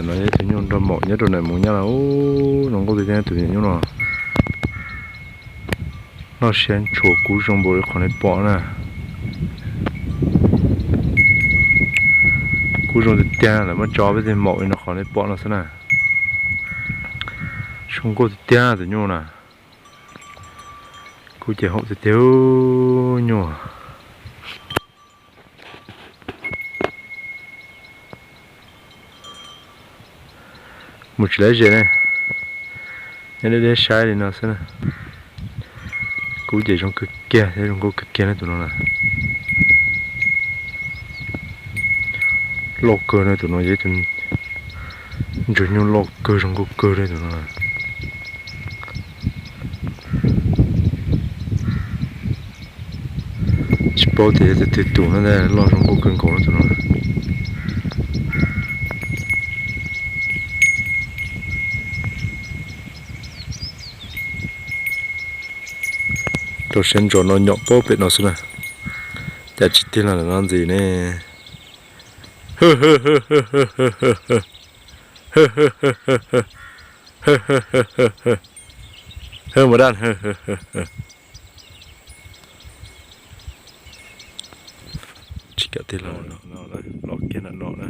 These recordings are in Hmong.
No yog tus nyuj nrog maum nyob rau ntawm mus nyob no, ub, zoo nkauj tiag tiag tus nyuj no. Noj siab ntshua kub zoo npaum li qhov nej pom na. Kub zoo tiag tiag, lawv muab tso peb teg maum li no qhov nej pom no xwb na. Zoo nkauj tiag tiag tus nyuj na. Kub ces haum tiag tiag nyuj. Mus tsis laib ze ne, nyob deb deb saib li no xwb na. Kub ces zoo kawg kiag thiab zoo nkauj kawg kiag na tus no na. Loj kawg na tus no, yog ib tug ntsuag nyuj loj kawg zoo nkauj kawg li tus no. Tsis paub tias yog tus twg tus no, loj zoo nkauj kawg nkaus na tus no. Rau siab ntso no nyom paub pem no xwb na. Cas tsis tig los ntawm no ntxiv ne. Tsis kam tig los, los kiag no na.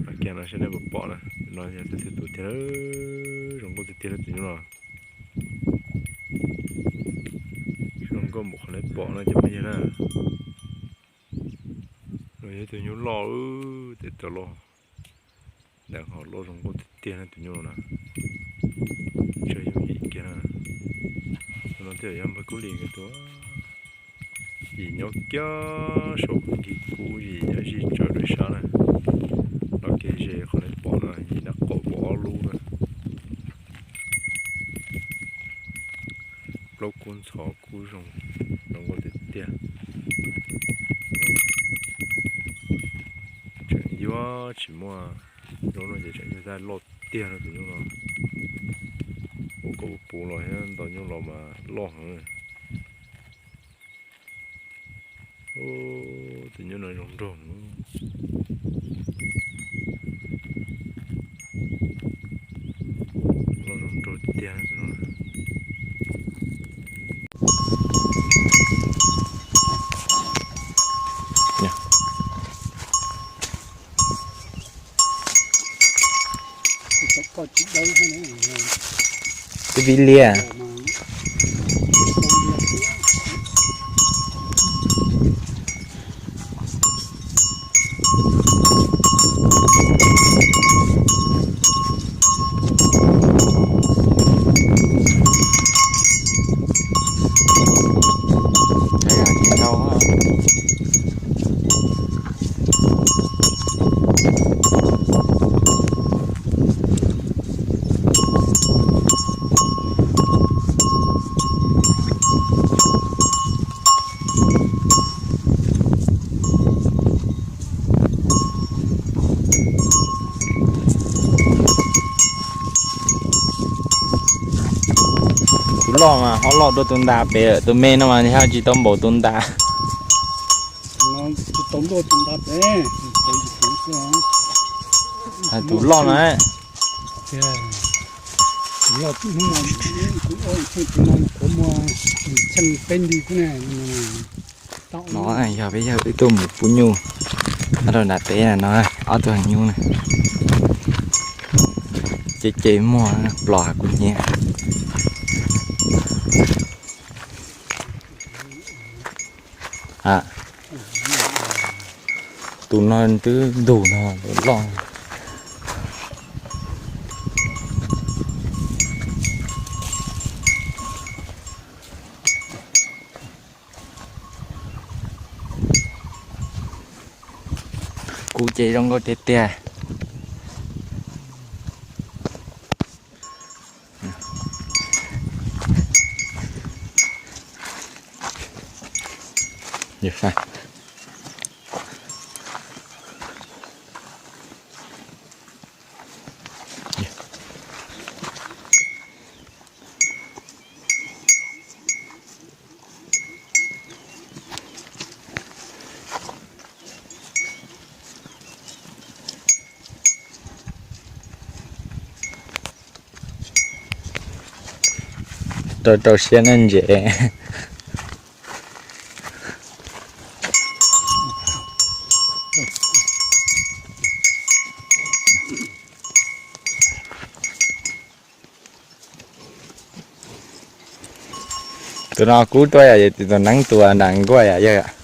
Los kiag no saib nej puas pom na. No yog tus twg tus tiag, zoo nkauj tiag tiag tus nyuj no. Zoo nkauj npaum qhov nej pom no cov phooj ywg na. No yog tus nyuj loj, tes taw loj, ntev hov loj zoo nkauj tiag tiag na tus nyuj no na. Tsawg yooj yim kiag na. Tus no thiaj yog npawg Kub Lis nkawd tus. Yim nyob kiag saum nkig kub, yim nyob zij tsawv rau sab na. Los kiag ze qhov nej pom no yim nyob qaum pom ob lub na. Plaub kub ntxhov kub zoo, zoo nkauj tiag tiag. Tseem yuav tsis muaj, zaub no ces tseem yog tab loj tiag no tus nyuj no. Ua kom ua puv los thiab ntaus nyuj los mas loj heev. Tus nyuj no zoo nraug, loj zoo nraug tiag no. Twb vib liaj. Tus loj mas ho loj dua tus ntas pem, tus me no mas ho tsis tau npaum tus ntas. Tus loj na. No yog peb yawg wb tuaj mus pub nyuj nyob rau nram teb no, ob tug heev nyuj na. Ces ces muag plos kuv hnyiab. Tus no twb ntug no, tus loj. Kuv ces zoo nkauj tiag tiag. Rau rau siab nej ntses. Tus no kub tuaj yom, tus neeb tus nram nkuaj yom yawg.